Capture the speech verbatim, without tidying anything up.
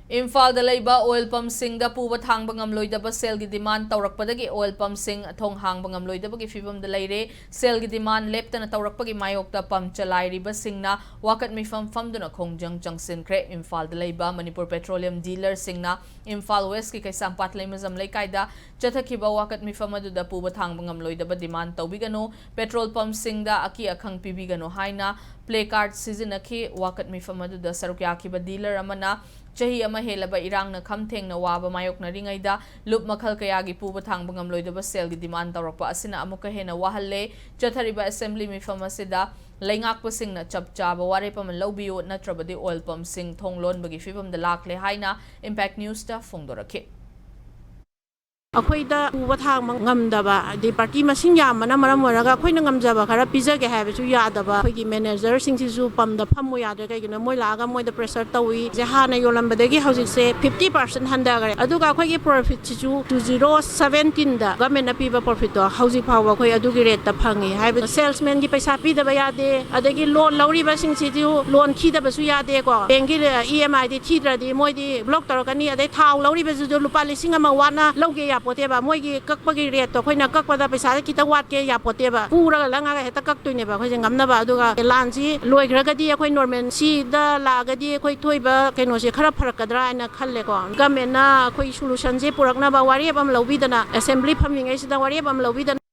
ꯏꯝꯐꯥꯜꯗ ꯂꯩꯕ ꯑꯣꯏꯜ ꯄꯝꯁꯤꯡꯗ ꯄꯨꯕ ꯊꯥꯡꯕ ꯉꯝꯂꯣꯏꯗꯕ ꯁꯦꯜꯒꯤ ꯗꯤꯃꯥꯟ ꯇꯧꯔꯛꯄꯗꯒꯤ ꯑꯣꯏꯜ ꯄꯝꯁꯤꯡ ꯊꯣꯡ ꯍꯥꯡꯕ ꯉꯝꯂꯣꯏꯗꯕꯒꯤ ꯐꯤꯕꯝꯗ ꯂꯩꯔꯦ꯫ ꯁꯦꯜꯒꯤ ꯗꯤꯃꯥꯟ ꯂꯦꯞꯇꯅ ꯇꯧꯔꯛꯄꯒꯤ ꯃꯥꯌꯣꯛꯇ ꯄꯝ ꯆꯂꯥꯏꯔꯤꯕꯁꯤꯡꯅ ꯋꯥꯀꯠ ꯃꯤꯐꯝ ꯐꯝꯗꯨꯅ ꯈꯣꯡꯖꯪ ꯆꯪꯁꯤꯟꯈ꯭ꯔꯦ꯫ ꯏꯝꯐꯥꯜꯗ ꯂꯩꯕ ꯃꯅꯤꯄꯨꯔ ꯄꯦꯇ꯭ꯔꯣꯂꯤꯌꯝ ꯗꯤꯂꯔꯁꯤꯡꯅ ꯏꯝꯐꯥꯜ ꯋꯦꯁꯀꯤ ꯀꯩꯁꯥꯝꯄꯥꯠ ꯂꯩꯃꯖꯝ ꯂꯩꯀꯥꯏꯗ ꯆꯠꯊꯈꯤꯕ ꯋꯥꯀꯠ ꯃꯤꯐꯝ ꯑꯗꯨꯗ ꯄꯨꯕ ꯊꯥꯡꯕ ꯉꯝꯂꯣꯏꯗꯕ ꯗꯤꯃꯥꯟ ꯇꯧꯕꯤꯒꯅꯨ, ꯄꯦꯇ꯭ꯔꯣꯜ ꯄꯝꯁꯤꯡꯗ ꯑꯀꯤ ꯑꯈꯪ ꯄꯤꯕꯤꯒꯅꯨ ꯍꯥꯏꯅ ꯄ꯭ꯂꯦ ꯀꯥꯔꯗ ꯁꯤꯖꯤꯟꯅꯈꯤ꯫ ꯋꯥꯀꯠ ꯃꯤꯐꯝ ꯑꯗꯨꯗ ꯁꯔꯨꯛ ꯌꯥꯈꯤꯕ ꯗꯤꯂꯔ ꯑꯃꯅ ꯆꯍꯤ ꯑꯃ ꯍꯦꯜꯂꯕ ꯏꯔꯥꯡꯅ ꯈꯝ ꯊꯦꯡꯅ ꯋꯥꯕ ꯃꯥꯌꯣꯛꯅꯔꯤꯉꯩꯗ ꯂꯨꯞ ꯃꯈꯜ ꯀꯌꯥꯒꯤ ꯄꯨꯕ ꯊꯥꯡꯕ ꯉꯝꯂꯣꯏꯗꯕ ꯁꯦꯜꯒꯤ ꯗꯤꯃꯥꯟ ꯇꯧꯔꯛꯄ ꯑꯁꯤꯅ ꯑꯃꯨꯛꯀ ꯍꯦꯟꯅ ꯋꯥꯍꯜꯂꯦ꯫ ꯆꯠꯊꯔꯤꯕ ꯑꯦꯁꯦꯝꯕ꯭ꯂꯤ ꯃꯤꯐꯝ ꯑꯁꯤꯗ ꯂꯩꯉꯥꯛꯄꯁꯤꯡꯅ ꯆꯞ ꯆꯥꯕ ꯋꯥꯔꯦꯞ ꯑꯃ ꯂꯧꯕꯤꯌꯨ, ꯅꯠꯇ꯭ꯔꯕꯗꯤ ꯑꯣꯏꯜ ꯄꯝꯁꯤꯡ ꯊꯣꯡ ꯂꯣꯟꯕꯒꯤ ꯐꯤꯕꯝꯗ ꯂꯥꯛꯂꯦ ꯍꯥꯏꯅ ꯏꯝꯄꯦꯛ ꯅ꯭ꯌꯨꯁꯇ ꯐꯣꯡꯗꯣꯔꯛꯈꯤ꯫ ꯑꯩꯈꯣꯏꯗ ꯄꯨꯕ ꯊꯥꯡꯕ ꯉꯝꯗꯕ, ꯍꯥꯏꯗꯤ ꯄꯥꯔꯇꯤ ꯃꯁꯤꯡ ꯌꯥꯝꯕꯅ ꯃꯔꯝ ꯑꯣꯏꯔꯒ ꯑꯩꯈꯣꯏꯅ ꯉꯝꯖꯕ ꯈꯔ ꯄꯤꯖꯒꯦ ꯍꯥꯏꯕꯁꯨ ꯌꯥꯗꯕ, ꯑꯩꯈꯣꯏꯒꯤ ꯃꯦꯅꯦꯖꯔꯁꯤꯡꯁꯤꯁꯨ ꯄꯝꯗ ꯐꯝꯃꯨ ꯌꯥꯗ꯭ꯔꯦ꯫ ꯀꯩꯒꯤꯅꯣ, ꯃꯣꯏ ꯂꯥꯛꯑꯒ ꯃꯣꯏꯗ ꯄ꯭ꯔꯦꯁꯔ ꯇꯧꯏ꯫ ꯁꯦ ꯍꯥꯟꯅ ꯌꯣꯜꯂꯝꯕꯗꯒꯤ ꯍꯧꯖꯤꯛꯁꯦ ꯐꯤꯐꯇꯤ ꯄꯥꯔꯁꯦꯟ ꯍꯟꯊꯈ꯭ꯔꯦ꯫ ꯑꯗꯨꯒ ꯑꯩꯈꯣꯏꯒꯤ ꯄ꯭ꯔꯣꯐꯤꯠꯁꯤꯁꯨ ꯇꯨ ꯖꯤꯔꯣ ꯁꯕꯦꯟꯇꯤꯟꯗ ꯒꯃꯦꯟꯅ ꯄꯤꯕ ꯄ꯭ꯔꯣꯐꯤꯠꯇꯣ ꯍꯧꯖꯤꯛ ꯐꯥꯎꯕ ꯑꯩꯈꯣꯏ ꯑꯗꯨꯒꯤ ꯔꯦꯠꯇ ꯐꯪꯉꯤ꯫ ꯍꯥꯏꯕꯗꯤ ꯁꯦꯜꯁꯃꯦꯟꯒꯤ ꯄꯩꯁꯥ ꯄꯤꯗꯕ ꯌꯥꯗꯦ, ꯑꯗꯒꯤ ꯂꯣꯟ ꯂꯧꯔꯤꯕꯁꯤꯡꯁꯤꯁꯨ ꯂꯣꯟ ꯊꯤꯗꯕꯁꯨ ꯌꯥꯗꯦꯀꯣ꯫ ꯕꯦꯡꯒꯤ ꯏ ꯑꯦꯝ ꯑꯥꯏꯗꯤ ꯊꯤꯗ꯭ꯔꯗꯤ ꯃꯣꯏꯗꯤ ꯕ꯭ꯂꯣꯛ ꯇꯧꯔꯛꯀꯅꯤ꯫ ꯑꯗꯩ ꯊꯥꯎ ꯂꯧꯔꯤꯕꯁꯤꯁꯨ ꯂꯨꯄꯥ ꯂꯤꯁꯤꯡ ꯑꯃ ꯋꯥꯠꯅ ꯂꯧꯒꯦ ꯌꯥꯄꯣꯠꯇꯦꯕ꯫ ꯃꯣꯏꯒꯤ ꯀꯛꯄꯒꯤ ꯔꯦꯠꯇꯣ ꯑꯩꯈꯣꯏꯅ ꯀꯛꯄꯗ ꯄꯩꯁꯥꯗ ꯈꯤꯇꯪ ꯋꯥꯠꯀꯦ ꯌꯥꯄꯣꯠꯇꯦꯕ꯫ ꯄꯨꯔꯒ ꯂꯪꯉꯒ ꯍꯦꯛꯇ ꯀꯛꯇꯣꯏꯅꯦꯕ ꯑꯩꯈꯣꯏꯁꯦ ꯉꯝꯅꯕ꯫ ꯑꯗꯨꯒ ꯂꯥꯟꯁꯤ ꯂꯣꯏꯈ꯭ꯔꯒꯗꯤ ꯑꯩꯈꯣꯏ ꯅꯣꯔꯃꯦꯜꯁꯤꯗ ꯂꯥꯛꯑꯒꯗꯤ ꯑꯩꯈꯣꯏ ꯊꯣꯛꯏꯕ ꯀꯩꯅꯣꯁꯦ ꯈꯔ ꯐꯔꯛꯀꯗ꯭ꯔꯥ ꯍꯥꯏꯅ ꯈꯜꯂꯦꯀꯣ꯫ ꯒꯃꯦꯟꯅ ꯑꯩꯈꯣꯏ ꯁꯣꯂꯨꯁꯟꯁꯦ ꯄꯨꯔꯛꯅꯕ ꯋꯥꯔꯦꯞ ꯑꯃ ꯂꯧꯕꯤꯗꯅ, ꯑꯦꯁꯦꯝꯕ꯭ꯂꯤ ꯐꯝꯃꯤꯉꯩꯁꯤꯗ ꯋꯥꯔꯦꯞ ꯑꯃ ꯂꯧꯕꯤꯗꯅ,